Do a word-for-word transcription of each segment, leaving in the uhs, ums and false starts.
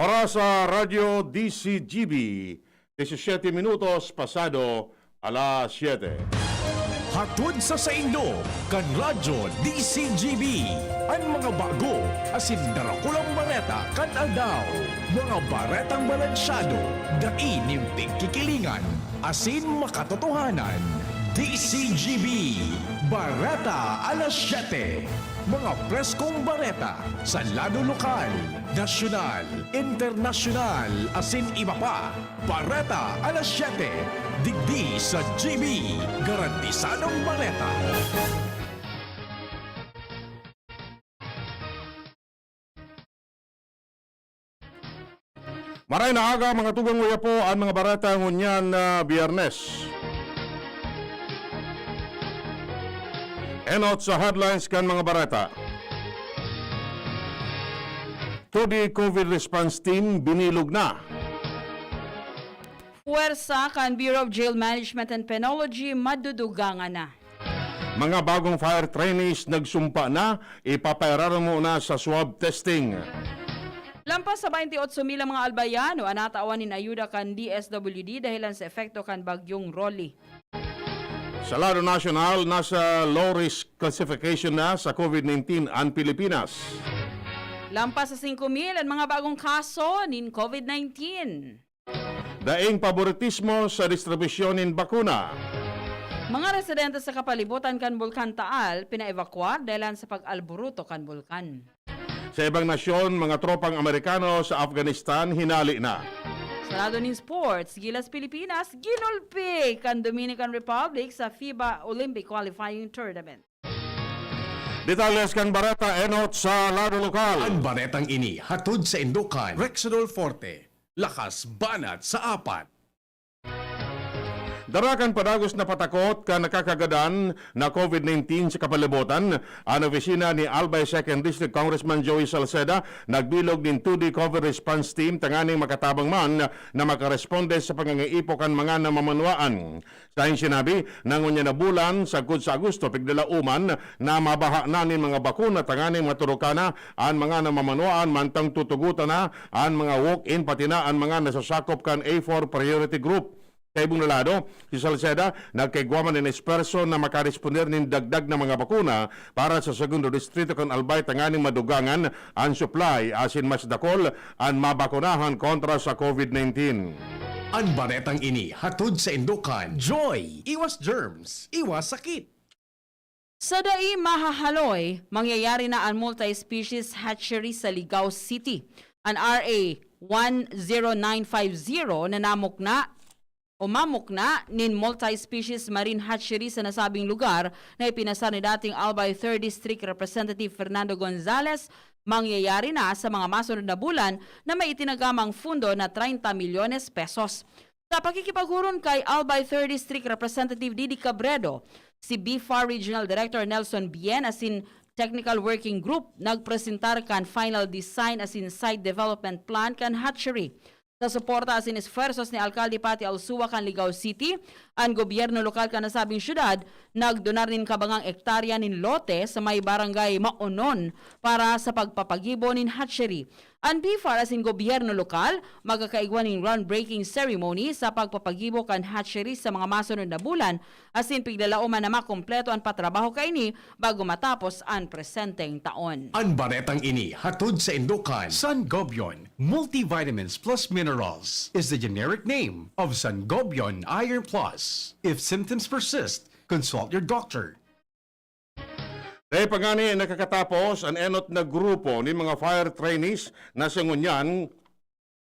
Para sa Radyo D C G B, disisiyete minutos pasado alas siyete. Hatod sa saindo, kan Radyo D C G B, an mga bago asin darakulang bareta kan aldaw. Mga baretang balansyado, dai nin pigkikilingan, asin makatotohanan. D C G B, Bareta alas siyete. Mga preskong bareta sa lado lokal, nasyonal, internasyonal, asin iba pa. Bareta alas siyete, digdi sa G B, garantisadong bareta. Maray na aga, mga tugang, uya po an mga bareta ngunyan na Biyernes. Enot sa headlines kan mga bareta. Two D COVID Response Team binilog na. Puwersa kan Bureau of Jail Management and Penology madudugangan na. Mga bagong fire trainees nagsumpa na, ipapairarom na sa swab testing. Lampas sa baynte otso mil ang mga Albayano an natawan nin ayuda kan D S W D dahelan sa epekto kan Bagyong Rolly. Sa lado nasyonal, nasa low risk classification na sa COVID nineteen an Pilipinas. Lampas sa singko mil an mga bagong kaso nin COVID nineteen. Daing paboritismo sa distribusyon nin bakuna. Mga residente sa kapalibutan kan Bulkan Taal pinaevakuar dahelan sa pag-alburuto kan bulkan. Sa ibang nasyon, mga tropang Amerikano sa Afghanistan hinali na. Sa lado nin sports, gilas Pilipinas, ginulpi kan Dominican Republic sa FIBA Olympic Qualifying Tournament. Detalles kan bareta enot sa lado lokal. An baretang ini hatod sa indo kan Rexodol Forte. Lakas banat sa apat. Dara kan padagos na patakot kan nakakagadan na COVID nineteen sa kapalibutan, an opisina ni Albay Second District Congressman Joey Salceda nagbilog nin two D COVID Response Team tanganing makatabang man na makaresponde sa pangangaipo kan mga namamanwaan. Sa sinabi, na ngunyan na bulan, sagkod sa Agosto, pigdalaoman na mabaha na nin mga bakuna tanganing maturukan na an mga namamanwaan mantang tutugotan na an mga walk-in pati na an mga nasasakop kan A four Priority Group. Sa ibong na lado, si Salceda nagkaigwa man nin espuwerso na makaresponder nin dagdag na mga bakuna para sa segundo distrito kan Albay tanganing madugangan an supply asin mas dakol an mabakunahan kontra sa COVID nineteen. An baretang ini hatod sa indo kan Joy! Iwas germs, iwas sakit! Sa dai mahahaloy, mangyayari na an multi-species hatchery sa Ligao City. An R A one zero nine five zero na namukna o mamukna nin multi-species marine hatchery sa nasabing lugar na ipinasar ni dating Albay Third District Representative Fernando Gonzalez, mangyayari na sa mga masunod na bulan na may itinagamang fundo na treinta milyones pesos. Sa pakikipaghuron kay Albay Third District Representative Didi Cabredo, si BFAR Regional Director Nelson Bien asin Technical Working Group nagpresentar kan final design asin site development plan kan hatchery. Sa suporta asin esfuerzos ni Alkalde Patty Alsua kan Ligao City, an gobyerno lokal kan nasabing syudad nagdonar nin kabangang ektarya nin lote sa may barangay Maonon para sa pagpapagibo nin hatchery. An BFAR asin gobyerno lokal magkakaigwa nin groundbreaking ceremony sa pagpapagibo kan hatchery sa mga masunod na bulan, asin pigdalaoman na makumpleto an patrabaho kaini bago matapos an presenteng taon. An baretang ini hatod sa indo kan Sangobion Multivitamins Plus Minerals is the generic name of Sangobion Iron Plus. If symptoms persist, consult your doctor. Dai pa ngani nakakatapos an enot na grupo nin mga fire trainees na sa ngunyan,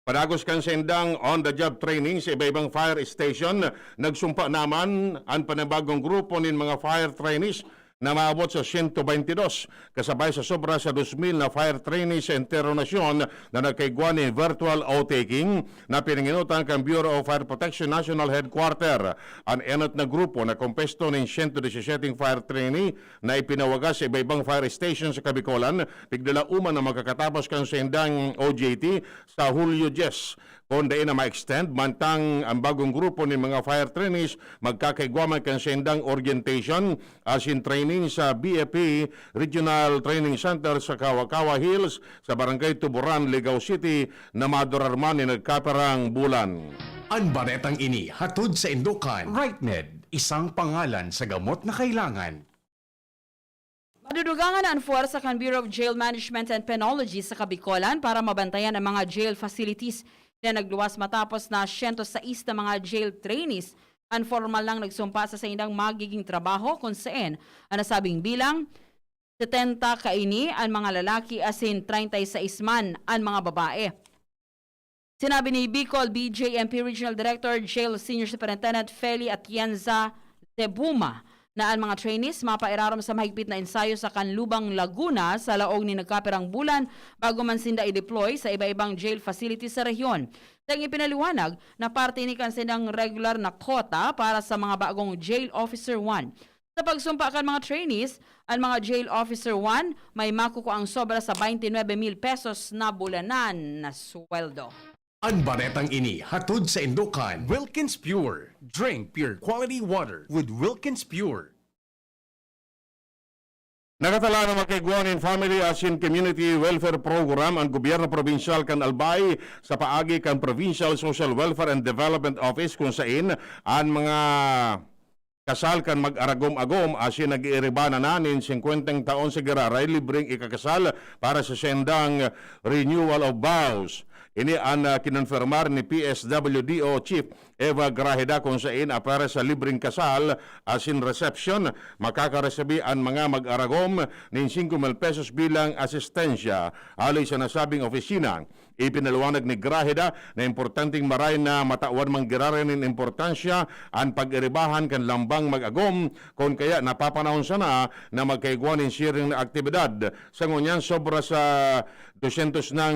padagos kan saindang on-the-job training sa iba-ibang fire station, nagsumpa naman an panibagong grupo nin mga fire trainees na maabot sa siyento baynte dos, kasabay sa sobra sa dos mil na fire trainees sa entero nasyon na nagkaigwa nin virtual oath-taking na pinangenotan kan Bureau of Fire Protection National Headquarter. An enot na grupo na kompuesto nin siyento disisiyete fire trainee na ipinawagas sa iba-ibang fire station sa Kabikolan, pigdalaoman na magkakatapos kan saindang O J T sa Hulyo dyes. Kung dai na ma-extend, mantang ang bagong grupo nin mga fire trainees magkakaigwa man kan saindang orientation asin training sa B F P Regional Training Center sa Kawa-Kawa Hills, sa Barangay Tuburan, Ligao City, na madurar man nin nagkapirang bulan. An baretang ini hatod saindo kan Right Med, isang pangalan sa gamot na kailangan. Madudugangan na an puwersa kan Bureau of Jail Management and Penology sa Kabikolan para mabantayan ang mga jail facilities. Yan nagluwas matapos na siyento sais na mga jail trainees an formal nang nagsumpa sa saindang magiging trabaho, kun saen an nasabing bilang, setenta kaini an mga lalaki asin treinta y seis man an mga babae. Sinabi ni Bicol B J M P Regional Director Jail Senior Superintendent Feli Atienza Zebuma na an mga trainees mapairarom sa mahigpit na ensayo sa Canlubang, Laguna sa laog nin nagkapirang bulan bago man sinda i-deploy sa iba-ibang jail facilities sa rehiyon. Sa ipinaliwanag na parte ini kan saindang regular na quota para sa mga bagong Jail Officer one. Sa pagsumpa kan mga trainees, an mga Jail Officer one may makukuang sobra sa twenty-nine mil pesos na bulanan na sweldo. An baretang ini hatod saindo kan Wilkins Pure. Drink pure quality water with Wilkins Pure. Nakatalaan na magkaigwa nin Family asin Community Welfare Program an gobyerno probinsyal kan Albay sa paagi kan Provincial Social Welfare and Development Office, kun sain an mga kasal kan mag-aragom-agom asin nag-iiriba na nin singkwentang taon sa giraray libreng ikakasal para sa saindang renewal of vows. Ini an, ah, kinonfirmar ni P S W D O Chief Eva Grajeda, kun sain apwera sa libreng kasal asin resepsyon, makakaresibi an mga mag-aragom nin singko mil pesos bilang asistensya haloy sa nasabing opisina. Ipinaliwanag ni Grajeda na importanteng maray na matawan man giraray nin importansya an pag-iribahan kan lambang mag-agom, kun kaya napapanahon sana na magkaigwa nin siring na aktibidad. Sa ngunyan, sobra sa dosyentos nang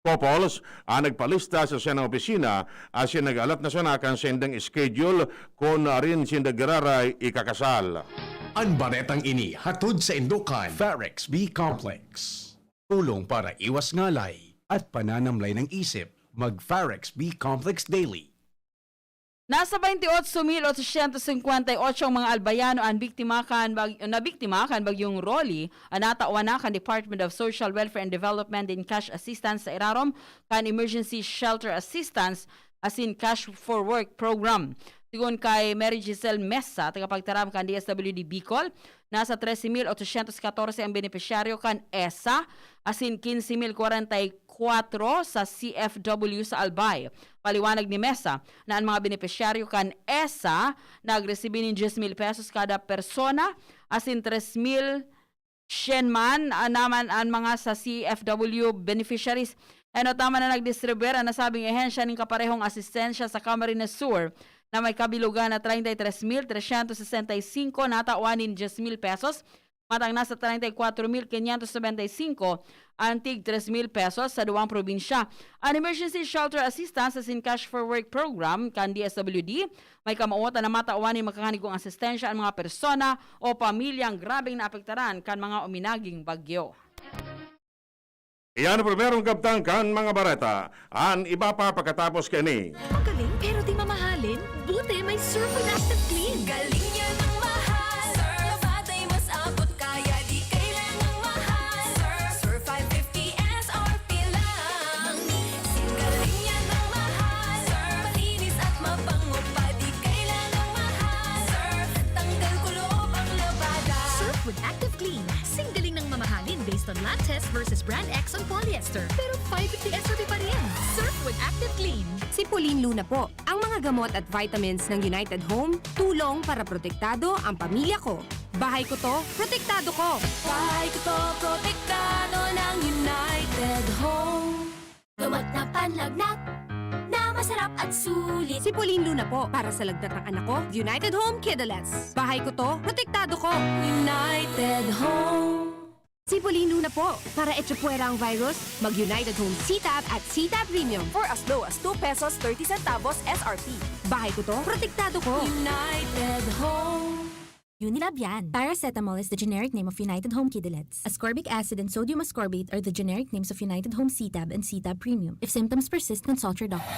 couples an nagpalista sa saindang opisina, asin nag-alat na sana kan saindang schedule kun arin sinda giraray ikakasal. An baretang ini hatod saindo kan Farex B Complex. Tulong para iwas ngalay at pananamlay ng isip. Mag Farex B Complex Daily. Nasa twenty-eight mil otosyentos singkwenta y ocho ang mga Albayano an biktima kan bag-, nabiktima kan Bagyong Rolly, an natawan na kan Department of Social Welfare and Development nin cash assistance sa irarom kan Emergency Shelter Assistance asin Cash for Work Program. Sigon kay Mary Giselle Mesa, tagapagtaram kan D S W D Bicol, nasa trese mil otosyentos katorse ang benepisyaryo kan esa, asin kinse mil kwarenta y kwatro sa C F W sa Albay. Paliwanag ni Mesa na an mga benepisyaryo kan esa nagresibi nin dyes mil pesos kada persona, asin tres mil syen man, ah, naman an mga sa C F W beneficiaries. Enot naman na nagdistribuir an nasabing ehensya nin kaparehong asistensya sa Camarines Sur na may kabilogan na treinta y tres mil trescientos sesenta y cinco, natawan nin dyes mil pesos, matang nasa treinta y cuatro mil quinientos noventa y cinco an tig tres mil pesos sa duwang probinsya. An Emergency Shelter Assistance asin Cash for Work Program kan D S W D may kamawotan na matawan nin makakanigong asistensya an mga persona o pamilyang grabeng naapektaran kan mga uminaging bagyo. Iyan ang primerong kabtang kan mga bareta. An iba pa pakatapos kaini. Magaling pero di mamahalin? Buti may Surf with Active Clean. Galing yan ang mahal. Surf, patay mas abot kaya di kailangang mahal. Surf, Surf five fifty S R P lang. Singgaling yan ang mahal. Surf, malinis at mabango pa di kailangang mahal. Surf, tanggal kulob ang labada. Surf with Active Clean. Singgaling ng mamahalin based on lab test versus brand X on polyester. Pero five fifty S R P pa rin. Surf with Active Clean. Si Pauline Luna po. Ang mga gamot at vitamins ng United Home, tulong para protektado ang pamilya ko. Bahay ko to, protektado ko. Bahay ko to, protektado ng United Home. Gamot na panlagnat na masarap at sulit. Si Pauline Luna po, para sa lagnat ng anak ko, United Home Kidolets. Bahay ko to, protektado ko. United Home. Si Pauline Luna po, para echapuwera ang virus, mag United Home C-Tab at C-Tab Premium. For as low as two pesos thirty centavos S R P. Bahay ko to, protektado ko. United Home. Unilab yan. Paracetamol is the generic name of United Home Kidilets. Ascorbic acid and sodium ascorbate are the generic names of United Home C-Tab and C-Tab Premium. If symptoms persist, consult your doctor.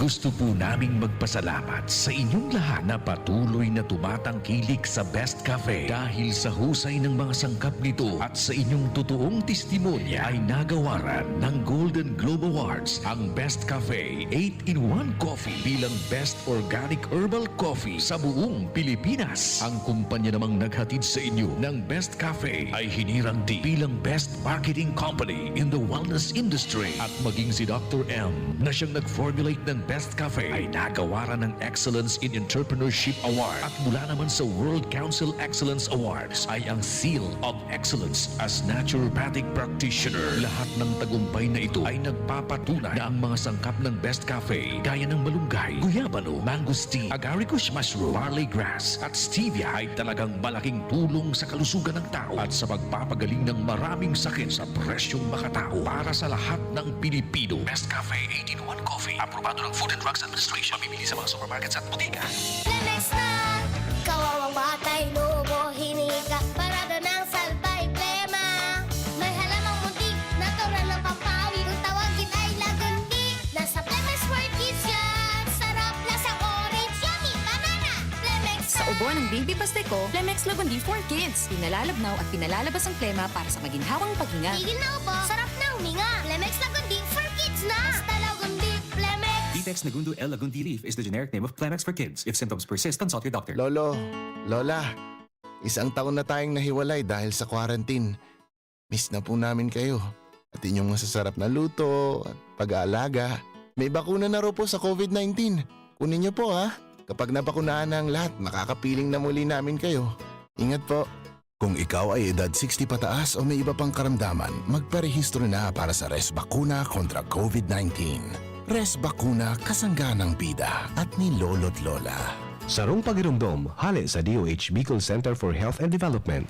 Gusto po naming magpasalamat sa inyong lahat na patuloy na tumatangkilik sa Best Cafe. Dahil sa husay ng mga sangkap nito at sa inyong totoong testimonya, ay nagawaran ng Golden Globe Awards ang Best Cafe eight-in-one Coffee bilang Best Organic Herbal Coffee sa buong Pilipinas. Ang kumpanya namang naghatid sa inyo ng Best Cafe ay hinirang din bilang Best Marketing Company in the Wellness Industry. At maging si Doctor M na siyang nag-formulate ng Best Cafe ay nagawaran ng Excellence in Entrepreneurship Award. At mula naman sa World Council Excellence Awards ay ang Seal of Excellence as Naturopathic Practitioner. Lahat ng tagumpay na ito ay nagpapatunay na ang mga sangkap ng Best Cafe, gaya ng malunggay, guyabano, mangosteen, agaricus mushroom, barley grass, at stevia, ay talagang malaking tulong sa kalusugan ng tao at sa pagpapagaling ng maraming sakit sa presyong makatao para sa lahat ng Pilipino. Best Cafe eight-in-one Coffee, aprobado ng Food and Drugs Administration. Mabibili sa mga supermarkets at bodega. Lemex na! Kawawang batay, lobo, hinika, parada ng salbay, plema. May halamang muntik, natural ng pampawi. Kung tawagin ay lagundi, nasa Lemex for Kids yan. Sarap, lasang orange, yummy, banana. Lemex Sa ubo ng Baby Pasteco, Lemex Lagundi for Kids. Pinalalabnaw at pinalalabas ang plema para sa maginhawang paghinga. Tigil na ubo, sarap na huminga. Lemex Lagundi for Kids na. Basta Lagundi, Lemex. Detex Nagundu L. Lagundi leaf is the generic name of Clemex for kids. If symptoms persist, consult your doctor. Lolo, Lola, isang taon na tayong nahiwalay dahil sa quarantine. Miss na po namin kayo. At inyong masasarap na luto at pag-aalaga. May bakuna na raw po sa COVID nineteen. Kunin niyo po ha. Kapag nabakunahan na ang lahat, makakapiling na muli namin kayo. Ingat po. Kung ikaw ay edad sixty pataas o may iba pang karamdaman, magparehistro na para sa Res Bakuna kontra COVID nineteen. Res Bakuna, kasangga ng bida at ni Lolo't Lola. Sarong pagiromdom, hale sa D O H Bicol Center for Health and Development.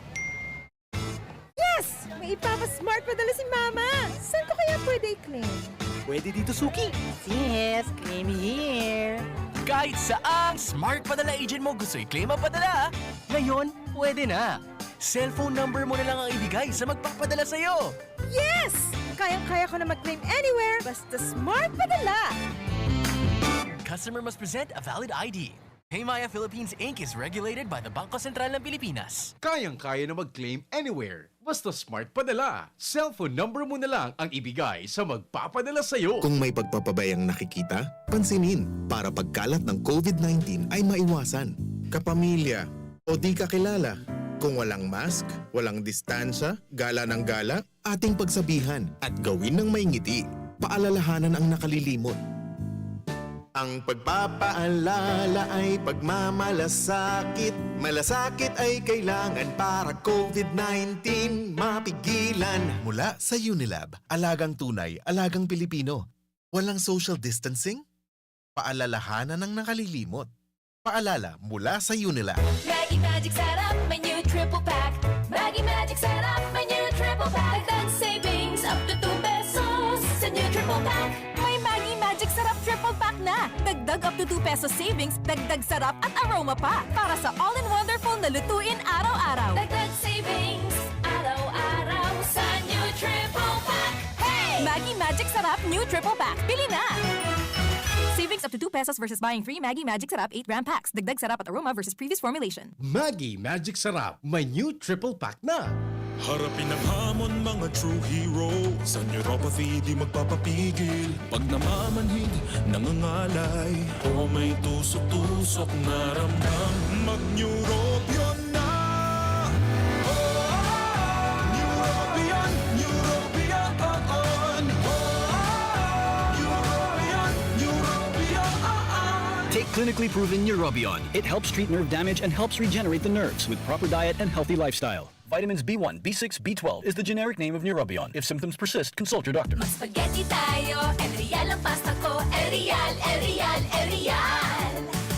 Yes! May ipapa-smart padala si Mama! Saan ko kaya pwede i-claim? Pwede dito, Suki! Yes! Claim here! Kahit saang smart padala agent mo gusto i-claim ang padala, ngayon pwede na! Cellphone number mo na lang ang ibigay sa magpapadala sa'yo! Yes! Kayang-kaya ko na mag-claim anywhere basta smart padala! Customer must present a valid I D. Paymaya Philippines Inc is regulated by the Bangko Sentral ng Pilipinas. Kayang-kaya na mag-claim anywhere basta smart padala. Cellphone number mo na lang ang ibigay sa magpapadala sa'yo. Kung may pagpapabayang nakikita, pansinin para pagkalat ng COVID nineteen ay maiwasan. Kapamilya o di kakilala, kung walang mask, walang distansya, gala ng gala, ating pagsabihan at gawin ng may ngiti. Paalalahanan ang nakalilimot. Ang pagpapaalala ay pagmamalasakit. Malasakit ay kailangan para COVID nineteen mapigilan. Mula sa Unilab, alagang tunay, alagang Pilipino. Walang social distancing? Paalalahanan ang nakalilimot. Paalala mula sa Unilab. Maggi Magic Sarap, may new triple pack. Maggi Magic Sarap, may new triple pack. Dagdag savings up to two pesos sa new triple pack. May Maggi Magic Sarap triple pack na. Dagdag up to two pesos savings, dagdag sarap at aroma pa. Para sa all-in-wonderful na lutuin araw-araw. Dagdag savings, araw-araw sa new triple pack. Hey! Maggi Magic Sarap new triple pack. Bili na! Savings up to two pesos versus buying three Maggi Magic Sarap eight gram packs. Dagdag sarap at aroma versus previous formulation. Maggi Magic Sarap, may new triple pack na. Harapin ang hamon, mga true hero. Sa neuropathy, di magpapapigil. Pag namamanhid, nangangalay, o may tusok-tusok na ramdam, mag-Neurobion na! Oh, Neurobion, Neurobion, oh, oh. Neurobion, Neurobion, oh, oh. Take clinically proven Neurobion. It helps treat nerve damage and helps regenerate the nerves with proper diet and healthy lifestyle. Vitamins B one, B six, B twelve is the generic name of Neurobion. If symptoms persist, consult your doctor. Mag-spaghetti tayo, El Real ang pasta ko. El Real, El Real, El Real.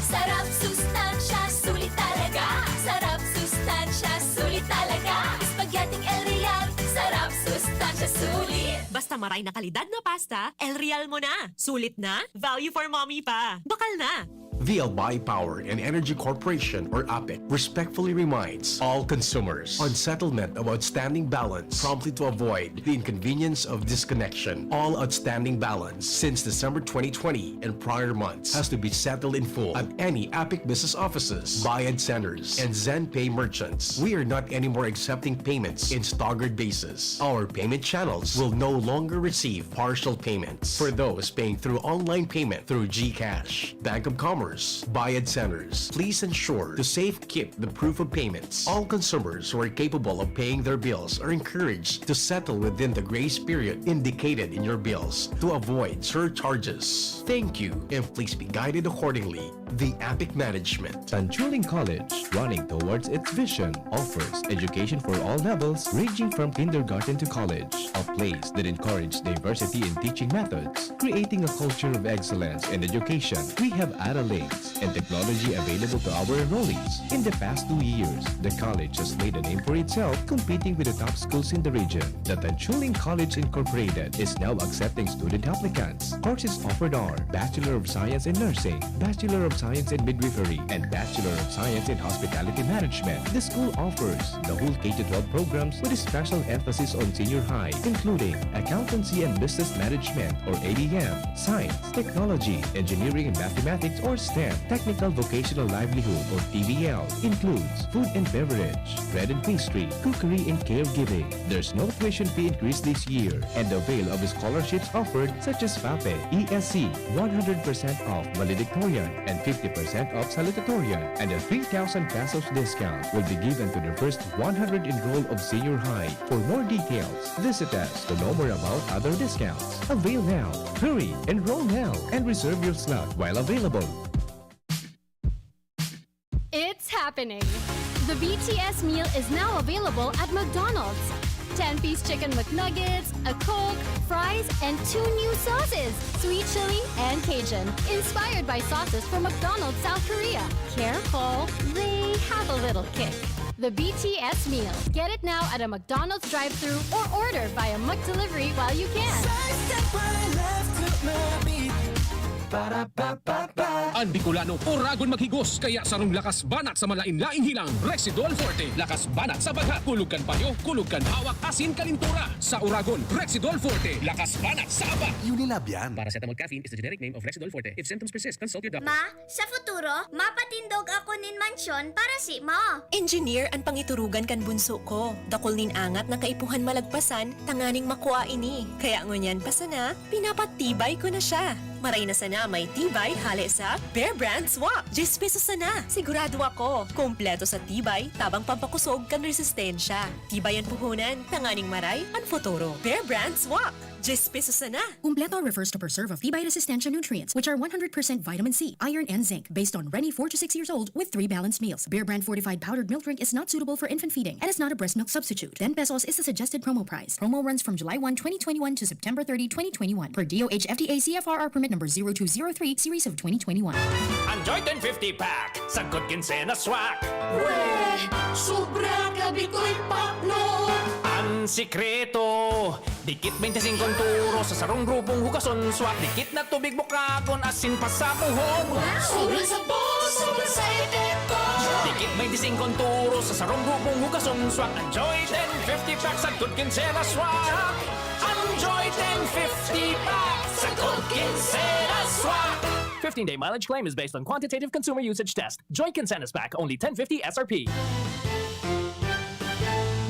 Sarap, sustansya, sulit talaga. Sarap, sustansya, sulit talaga. Spaghetti El Real, sarap, sustansya, sulit. Basta maray na kalidad na pasta, El Real mo na. Sulit na, value for mommy pa. Bakal na. The Albay Power and Energy Corporation, or APEC, respectfully reminds all consumers on settlement of outstanding balance promptly to avoid the inconvenience of disconnection. All outstanding balance since December twenty twenty and prior months has to be settled in full at any APEC business offices, Bayad Centers, and ZenPay merchants. We are not anymore accepting payments in staggered basis. Our payment channels will no longer receive partial payments. For those paying through online payment through GCash, Bank of Commerce, Bayad Centers, please ensure to safekeep the proof of payments. All consumers who are capable of paying their bills are encouraged to settle within the grace period indicated in your bills to avoid surcharges. Thank you, and please be guided accordingly. The APEC Management. Tanchuling College, running towards its vision, offers education for all levels, ranging from kindergarten to college, a place that encourages diversity in teaching methods, creating a culture of excellence in education. We have ARALinks and technology available to our enrollees. In the past two years, the college has made a name for itself, competing with the top schools in the region. The Tanchuling College Incorporated is now accepting student applicants. Courses offered are Bachelor of Science in Nursing, Bachelor of Science in Midwifery, and Bachelor of Science in Hospitality Management. The school offers the whole K to twelve programs with a special emphasis on senior high, including Accountancy and Business Management, or A B M, Science, Technology, Engineering and Mathematics, or STEM, Technical Vocational Livelihood, or T V L, includes food and beverage, bread and pastry, cookery and caregiving. There's no tuition fee increase this year, and avail of scholarships offered such as FAPE, E S C, one hundred percent off valedictorian, and fifty percent off salutatorian, and a three thousand pesos discount will be given to the first one hundred enroll of senior high. For more details, visit us to know more about other discounts. Avail now. Hurry, enroll now, and reserve your slot while available. It's happening! The B T S meal is now available at McDonald's. Ten-piece chicken McNuggets, a Coke, fries, and two new sauces, sweet chili and Cajun, inspired by sauces from McDonald's South Korea. Careful, they have a little kick. The B T S meal. Get it now at a McDonald's drive-thru or order via McDelivery while you can. Sa Stand By Left to Mabit. Para pa pa pa. An Bicolano, oragon maghigos, kaya sarong lakas banat sa malain-laing hilang, Rexidol Forte. Lakas banat sa baghat, kulog kan payo, kulog kan hawak, asin kalintura. Sa oragon, Rexidol Forte, lakas banat sa aba. Unilab yan. Paracetamol caffeine is the generic name of Rexidol Forte. If symptoms persist, consult your doctor. Ma, sa futuro, mapatindog ako nin mansyon para si mo. Engineer an pangiturugan kan bunso ko. Dakul nin angat na kaipuhan malagpasan tanganing makua ini. Kaya ngunyan pa sana, pinapatibay ko na siya. Maray na sana may tibay hale sa Bear Brand Swak. Diyes pesos sana. Sigurado ako, kompleto sa tibay, tabang pampakosog kan resistensya. Tibay an puhunan, tanganing maray an futuro. Bear Brand Swak. Diyes pesos sana. Kumpleto refers to preserve of tibay resistensya nutrients, which are one hundred percent vitamin C, iron, and zinc, based on Reni, four to six years old, with three balanced meals. Bear Brand fortified powdered milk drink is not suitable for infant feeding and is not a breast milk substitute. Ten pesos is the suggested promo price. Promo runs from July one, twenty twenty-one to September thirty, twenty twenty-one, per D O H F D A C F R R permit number zero two zero three, series of twenty twenty-one. Enjoy ten fifty pack, sagkod kinsenas swak. Weh! Sobra ka, Bikoy Pakno! An sikreto, dikit bente singko turos sa sarong grupong hugason swak. Dikit na tubig bukagon, asin pasapuhon. Wow! Sobrang sabon, sobrang sa epekto! Dikit bente singko turos sa sarong grupong hugason swak. Enjoy ten fifty pack, sagkod kinsenas swak. Enjoy ten fifty pack, sagkod kinsenas swak. Fifteen-day mileage claim is based on quantitative consumer usage test. Joy Kinsenas Pack, only ten fifty S R P.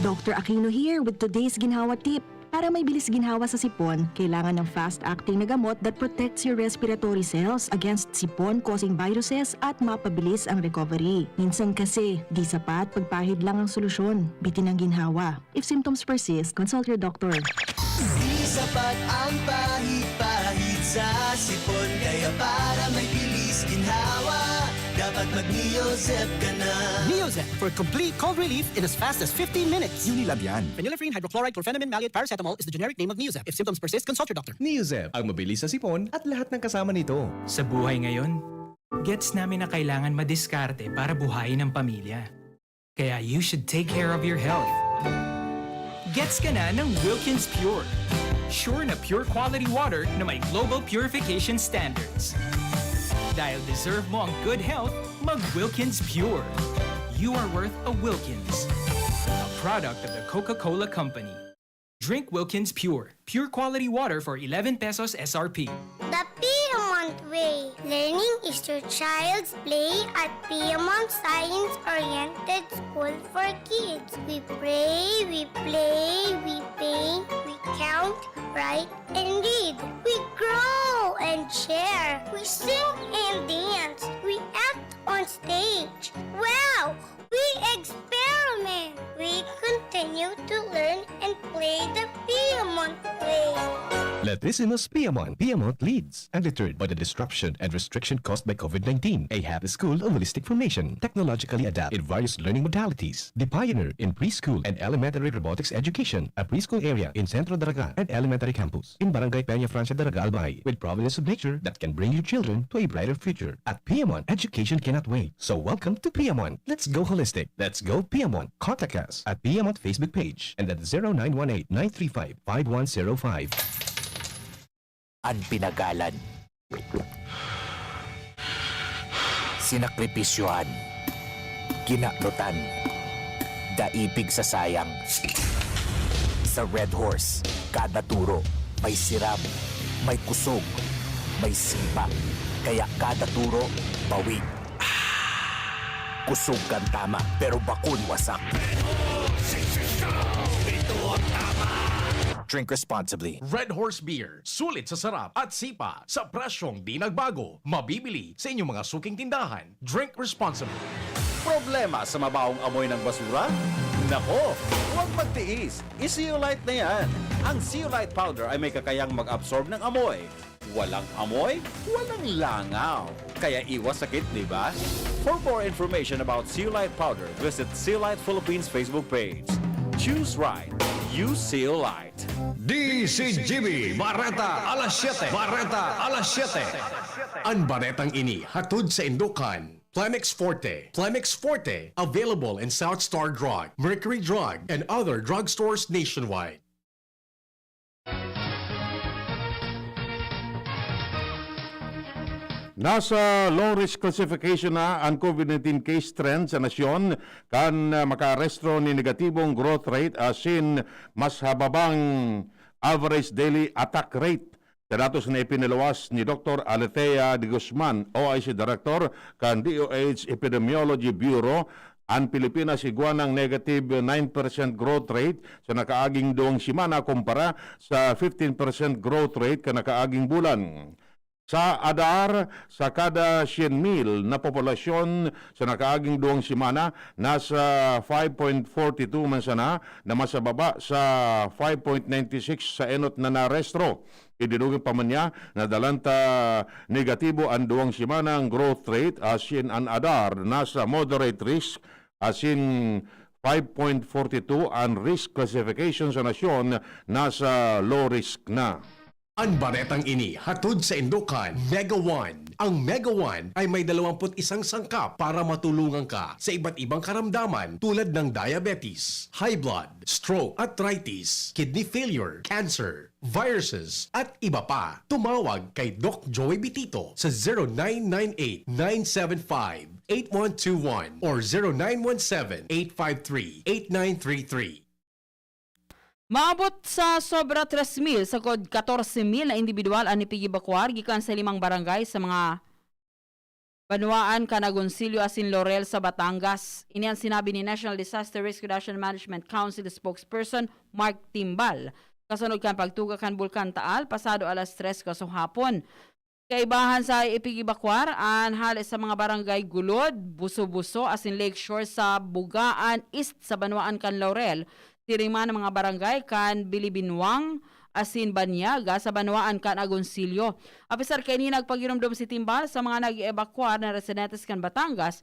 Doctor Aquino here with today's ginhawa tip. Para may bilis ginhawa sa sipon, kailangan ng fast-acting na gamot that protects your respiratory cells against sipon-causing viruses at mapabilis ang recovery. Minsan kasi, di sapat pagpahid lang ang solusyon. Bitin ang ginhawa. If symptoms persist, consult your doctor. Di sapat ang pahid-pahid sa sipon, kaya para may bilis ginhawa, dapat mag-Neozep ka na. Neozep for complete cold relief in as fast as fifteen minutes. Unilab yan. Phenylephrine, hydrochloride, chlorphenamine, maleate, paracetamol is the generic name of Neozep. If symptoms persist, consult your doctor. Neozep, ang mabilis sa sipon at lahat ng kasama nito. Sa buhay ngayon, gets namin na kailangan madiskarte para buhayin ang pamilya. Kaya you should take care of your health. Gets ka na ng Wilkins Pure. Sure na pure quality water na may global purification standards. Dahil deserve mo ang good health, mag Wilkins Pure. You are worth a Wilkins. A product of the Coca-Cola Company. Drink Wilkins Pure. Pure quality water for eleven pesos S R P. The Piedmont Way. Learning is your child's play at Piedmont Science-Oriented School for Kids. We pray, we play, we paint, we count, write, and read. We grow and share. We sing and dance. We act on stage. Wow! We experiment. We continue to learn and play the Piedmont way. Lettisimus Piedmont. Piedmont leads. Undeterred by the disruption and restriction caused by COVID nineteen, a happy school of holistic formation, technologically adapted in various learning modalities, the pioneer in preschool and elementary robotics education, a preschool area in Centro Daraga and elementary campus in Barangay Peña Francia Daraga, Albay, with providence of nature that can bring your children to a brighter future. At Piedmont, education cannot wait. So welcome to Piedmont. Let's go holistic. Let's go Piedmont. Contact us at Piedmont Facebook page and at zero nine one eight, nine three five, five one zero five. An pinagalan. Sinakripisyohan. Kinanutan. Daipig sa sayang. Sa Red Horse, kada turo may siram, may kusog, may sipa. Kaya kada turo, bawi. Kusog kan tama, pero bakun wasak. Drink responsibly. Red Horse Beer, sulit sa sarap at sipa, sa presyong di nagbago. Mabibili sa inyong mga suking tindahan. Drink responsibly. Problema sa mabawong amoy ng basura? Nako, huwag magtiis. I-Zeolite na yan. Ang Zeolite Powder ay may kakayang mag-absorb ng amoy. Walang amoy, walang langaw. Kaya iwas sakit, di ba? For more information about Zeolite Powder, visit Zeolite Philippines Facebook page. Choose right. Use Zeolite. D C G B, Bareta alas siyete. Bareta alas siyete. An baretang ini hatod saindo kan Plemex Forte. Plemex Forte, available in South Star Drug, Mercury Drug, and other drugstores nationwide. Nasa low risk classification na an COVID nineteen case trend sa nasyon, kan, ah, makaarestro nin negatibong growth rate asin mas hababang average daily attack rate. Sa datos na ipinaluwas ni Doktor Alethea de Guzman, O I C Director kan D O H Epidemiology Bureau, an Pilipinas igwa nang negative nine percent growth rate sa nakaaging duwang semana kumpara sa fifteen percent growth rate kan nakaaging bulan. Sa ADAR, sa kada syen mil na populasyon sa nakaaging duwang semana, nasa five point forty two man sana, na mas mababa sa five point ninety six sa enot na narehistro. Idinugin pa man niya na dalan ta negatibo an duwang semana ang growth rate, asin an ADAR nasa moderate risk, asin five point forty two an risk classification sa nasyon, nasa low risk na. An baretang ini hatod saindo kan Mega One. Ang Mega One ay may dalawampu't isang sangkap para matulungan ka sa iba't ibang karamdaman tulad ng diabetes, high blood, stroke, arthritis, kidney failure, cancer, viruses, at iba pa. Tumawag kay Doc Joey Bitito sa zero nine nine eight, nine seven five, eight one two one or zero nine one seven, eight five three, eight nine three three. Maabot sa sobra tres mil, sagkod katorse mil na indibidwal an ipig-ebakuar gikan sa limang barangay sa mga banwaan kan Agoncillo asin Laurel sa Batangas. Ini an sinabi ni National Disaster Risk Reduction Management Council spokesperson Mark Timbal, kasunod kan pagtuga kan Bulkan Taal pasado alas tres kasuhapon. Kaibahan sa ipig-ebakuar an hale sa mga barangay Gulod, Buso-Buso asin Lakeshore sa Bugaan East sa banwaan kan Laurel, siring man ang mga barangay kan Bilibinwang asin Banyaga sa banwaan kan Agoncillo. Apisar kaini, nagpagiromdom si Timbal sa mga nag-eebakuar na residentes kan Batangas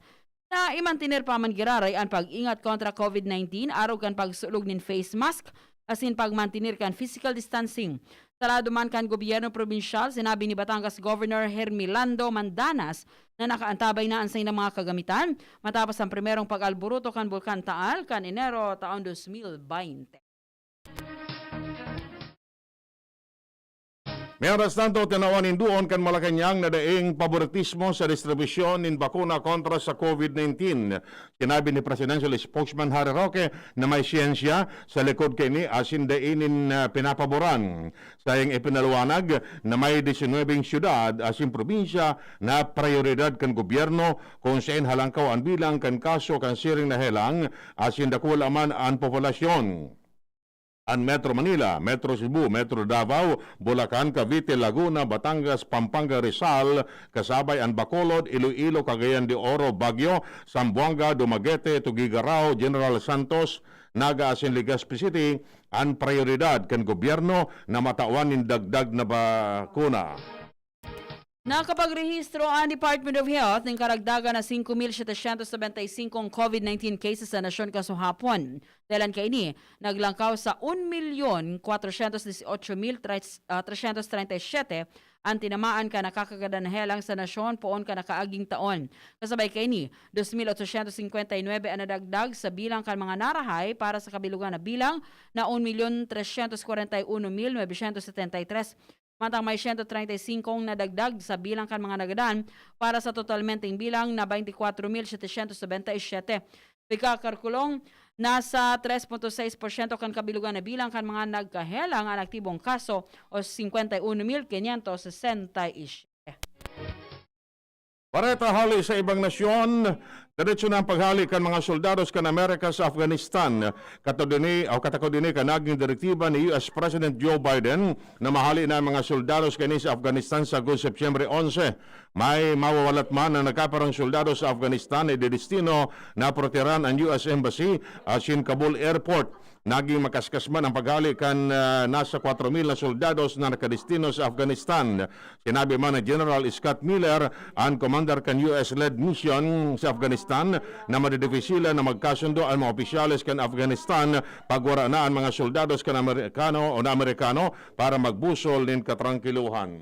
na imantener pa man giraray an pag-ingat kontra COVID nineteen arog kan pagsulog nin face mask asin pagmantener kan physical distancing. Sa lado man kan gobyerno probinsyal, sinabi ni Batangas Governor Hermelando Mandanas na nakaantabay na an saindang mga kagamitan matapos ang primerong pag-alboroto kan Bulkan Taal kan Enero taon dos mil baynte. Mientras tanto, tinawan nin duon kan Malacañang na daing paboritismo sa distribusyon nin bakuna kontra sa COVID nineteen. Sinabi ni Presidential Spokesman Harry Roque na may siyensya sa likod kaini asin dai nin, ah, pinapaboran. Saiyang ipinaliwanag na may disinwebeng syudad asin probinsya na prayoridad kan gobyerno, kun saen halangkaw an bilang kan kaso kan siring na helang asin dakula man an populasyon. An Metro Manila, Metro Cebu, Metro Davao, Bulacan, Cavite, Laguna, Batangas, Pampanga, Rizal, kasabay an Bacolod, Iloilo, Cagayan de Oro, Baguio, Zamboanga, Dumaguete, Tuguegarao, General Santos, Naga asin Legazpi City, an prayoridad kan gobyerno na matawan nin dagdag na bakuna. Nakapagrehistro an Department of Health nin karagdagan na singko mil setecientos nobenta y cinco COVID nineteen cases sa nasyon kasuhapon. Dahelan kaini, naglangkaw sa un milyon kwatrosyentos dieciocho mil tres, ah, tresyentos treinta y siete an tinamaan kan nakakagadan na helang sa nasyon poon kan nakaaging taon. Kasabay kaini, dos mil otsosyentos singkwenta y nuebe an nadagdag sa bilang kan mga narahay para sa kabilugan na bilang na un milyon tresyentos kwarenta y uno mil nobesyentos setenta y tres. Mantang may siyento treinta y singko nadagdag sa bilang kan mga nagadan para sa totalmenteng bilang na baynte kwatro mil setecientos nobenta y siete. Pagkakalkulong, nasa tres punto sais porsyento kan kabilugan na bilang kan mga nagkahelang an aktibong kaso o singkwenta y uno mil kinyentos sesenta y siete. Bareta hali sa ibang nasyon, diretso na ang paghali kan mga soldados kan Amerika sa Afghanistan. Katakod ini, o katakod ini kan naging direktiba ni U S President Joe Biden na mahali na ang mga soldados kaini sa Afghanistan sagkod Setyembre onse. May mawawalat man na nagkapirang soldados sa Afghanistan na idedestino na proteran ang U S Embassy asin Kabul Airport. Naging makaskas man ang paghali kan, ah, nasa kwatro mil na soldados na nakadestino sa Afghanistan. Sinabi man ni General Scott Miller, an commander kan U S-led mission sa Afghanistan, na madidipisilan na magkasundo an mga opisyales kan Afghanistan pagwara na an mga soldados kan Amerikano o na Amerikano para magbusol nin katrangkiluhan.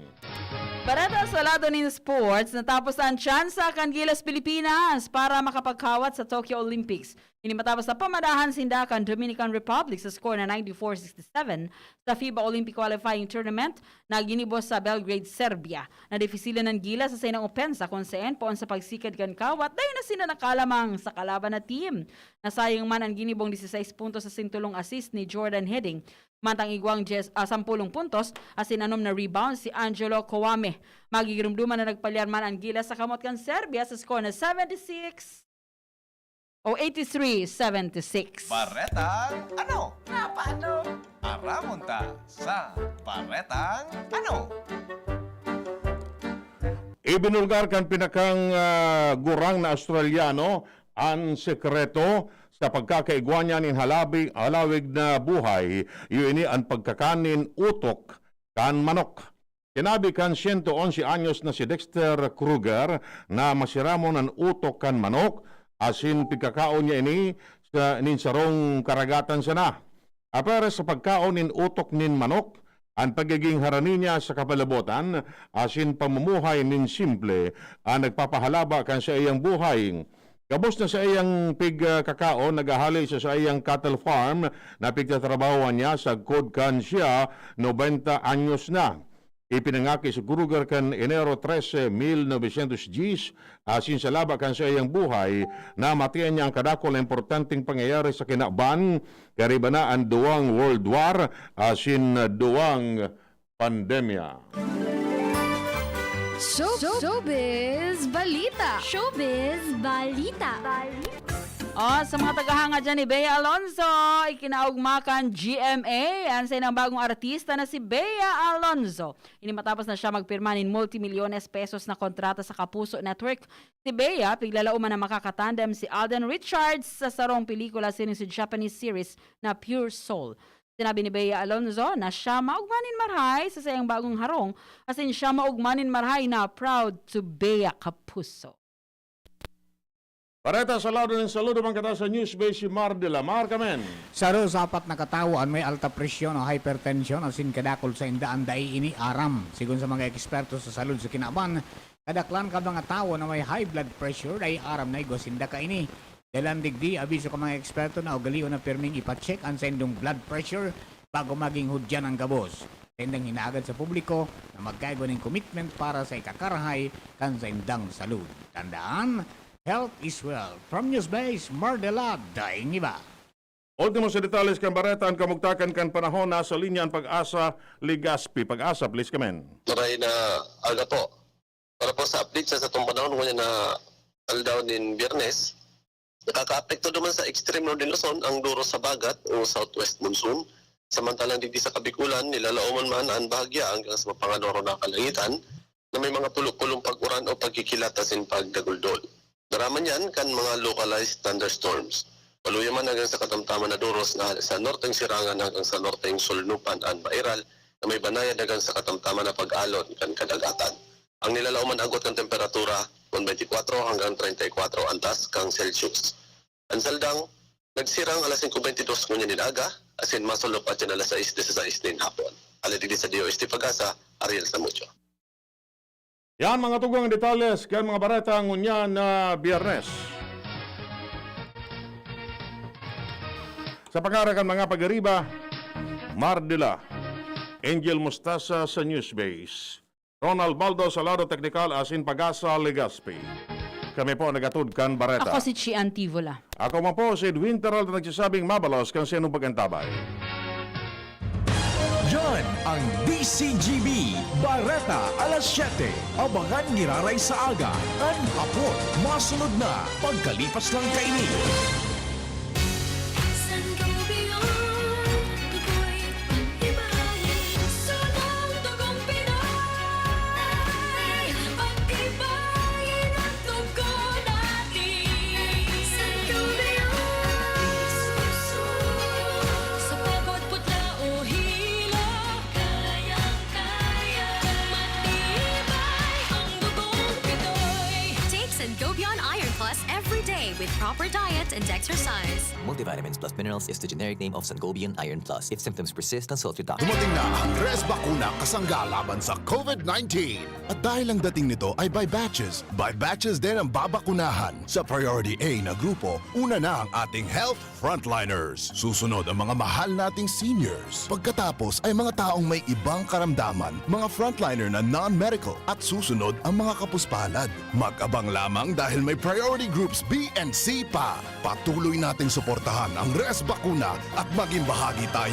Bareta sa lado nin sports, natapos an tsansa kan Gilas Pilipinas para makapagkawat sa Tokyo Olympics. Ini matapos na pamadahan sinda kan Dominican Republic sa score na ninety-four sixty-seven sa FIBA Olympic Qualifying Tournament na ginibo sa Belgrade, Serbia. Nadifisilan an Gilas sa saindang opensa kun saen poon sa pagsikad kan kawat, dai na sinda nakalamang sa kalaban na team. Nasayang man an ginibong dieciséis puntos asin tolong assist ni Jordan Heading, mantang igwang dyes, ah, sampulong puntos asin anom na rebound si Angelo Kouame. Magigirumduman na nagpalyar man an Gilas sa kamot kan Serbia sa score na seventy-six o eighty-three seventy-six. Baretang ano? Nga paano? Aramon ta sa Baretang ano? Ibinulgar kan pinakang, ah, gurang na Australiano an sekreto sa pagkakaigwa niya nin halabi-, halawig na buhay, iyo ini an pagkakan nin utok kan manok. Sinabi kan siyento onse anyos na si Dexter Kruger na masiramon an utok kan manok asin pigkakaon niya ini sa, nin sarong karagatan sana. Apwera sa pagkaon nin utok nin manok, an pagiging harani niya sa kapalabotan asin pamumuhay nin simple an nagpapahalaba kan saiyang buhay. Gabos na saiyang pigkakaon, naghahali sa saiyang cattle farm na pigtatrabahoan niya sagkod kan siya nobenta anyos na. Ipinangaki si Kruger kan Enero trese, mil novecientos dyes, asin sa laba kan saiyang buhay, namatian niya an kadakul na importanteng pangyayari sa kinaban, kaiba na an duwang World War asin duwang pandemya. Show, Showbiz Balita. Showbiz Balita. O, sa mga tagahanga dyan ni Bea Alonzo, ikinaugma kan G M A an saindang bagong artista na si Bea Alonzo. Ini matapos na siya magpirma nin multimilyones pesos na kontrata sa Kapuso Network. Si Bea, piglalaoman na makakatandem si Alden Richards sa sarong pelikula siring sa Japanese series na Pure Soul. Sinabi ni Bea Alonzo na siya maugma nin marahay sa saiyang bagong harong, asin siya maugma nin marahay na proud to Bea Kapuso. Bareta sa lado nin saludo man kita sa News Base si Mar de la Mar, kamen. Saro sa apat na katawo an may alta presyon o hypertension asin kadakul sainda an dai ini aram. Sigon sa mga eksperto sa salud sa kinaban, kadaklan kan mga tawo na may high blood pressure dai aram na igwa sinda kaini. Dalan digdi, abiso kan mga eksperto na ugalion na pirming ipa-check an saindong blood pressure bago maging hudyan an gabos. Saindang hinahagad sa publiko na magkaigwa nin commitment para sa ikakarahay kan saindang salud. Tandaan, health is wealth. From Newsbase, Mardela Daingiba. Ultimo sa detalles kan bareta, an kamugtakan kan panahon. Nasa linya an Pag-asa Legazpi. Pag-asa, please come in. Maray na aga po. Para po sa update sa satong panahon ngunyan na aldaw nin Biyernes, nakakaapekto duman sa extreme northern Luzon ang duros sa bagat o southwest monsoon. Samantalang digdi sa Kabikulan, nilalaoman man an bahagya hanggang sa mapangadoro na kalangitan na may mga pulo-pulong pag-uran o pagkikilat asin pagdaguldol. Dara man yan kan mga localized thunderstorms. Paluya man hanggang sa katamtaman na duros na sa norteng Sirangan hanggang sa norteng Sulnupan an Mairal na may banayad hanggang sa katamtaman na pag-alon kan kadagatan. Ang nilalaoman agot kan temperatura, kun twenty-four hanggang treinta y cuatro antas kan Celsius. An Saldang, nagsirang alas singko bentidós ngunyan nin aga, asin masulop asin alas sais disisais nin hapon. Hale digdi sa D O S T Pag-asa, Ariel Samudio. Yan, mga tugang, detalles kan mga bareta ngunyan na Biyernes. Sa pangaran kan mga pag-ariba, Mardela, Angel Mustasa sa Newsbase, Ronald Baldo sa lado teknikal asin Pag-asa Legazpi. Kami po nagatod kan bareta. Ako si Chi Antivola. Ako man po si Edwin Terralta, nagsasabing mabalos kan saindong pag-antabay. Yan ang D C G B Bareta alas siyete. Abangan giraray sa aga, kan hapon, masunod na pagkalipas lang kaini. Sangobion, tukoy, pag-ibahin, sunang dugong Pinoy. Pag-ibahin ang dugo natin. Sangobion, sa pagod, putla o hilo, kayang-kaya, matibay ang dugong Pinoy. Take Sangobion Iron Plus every day with proper diet and exercise. Multivitamins plus minerals is the generic name of Sangobion Iron Plus. If symptoms persist, consult your doctor. Dumating na ang Res Bakuna kasangga laban sa COVID nineteen. At dahil ang dating nito ay by batches, by batches din ang babakunahan. Sa Priority A na grupo, una na ang ating health frontliners. Susunod ang mga mahal nating seniors. Pagkatapos ay mga taong may ibang karamdaman, mga frontliner na non-medical, at susunod ang mga kapuspalad. Mag-abang lamang dahil may priority groups B and C pa. Patuloy nating suportahan ang Res Bakuna at maging bahagi tayo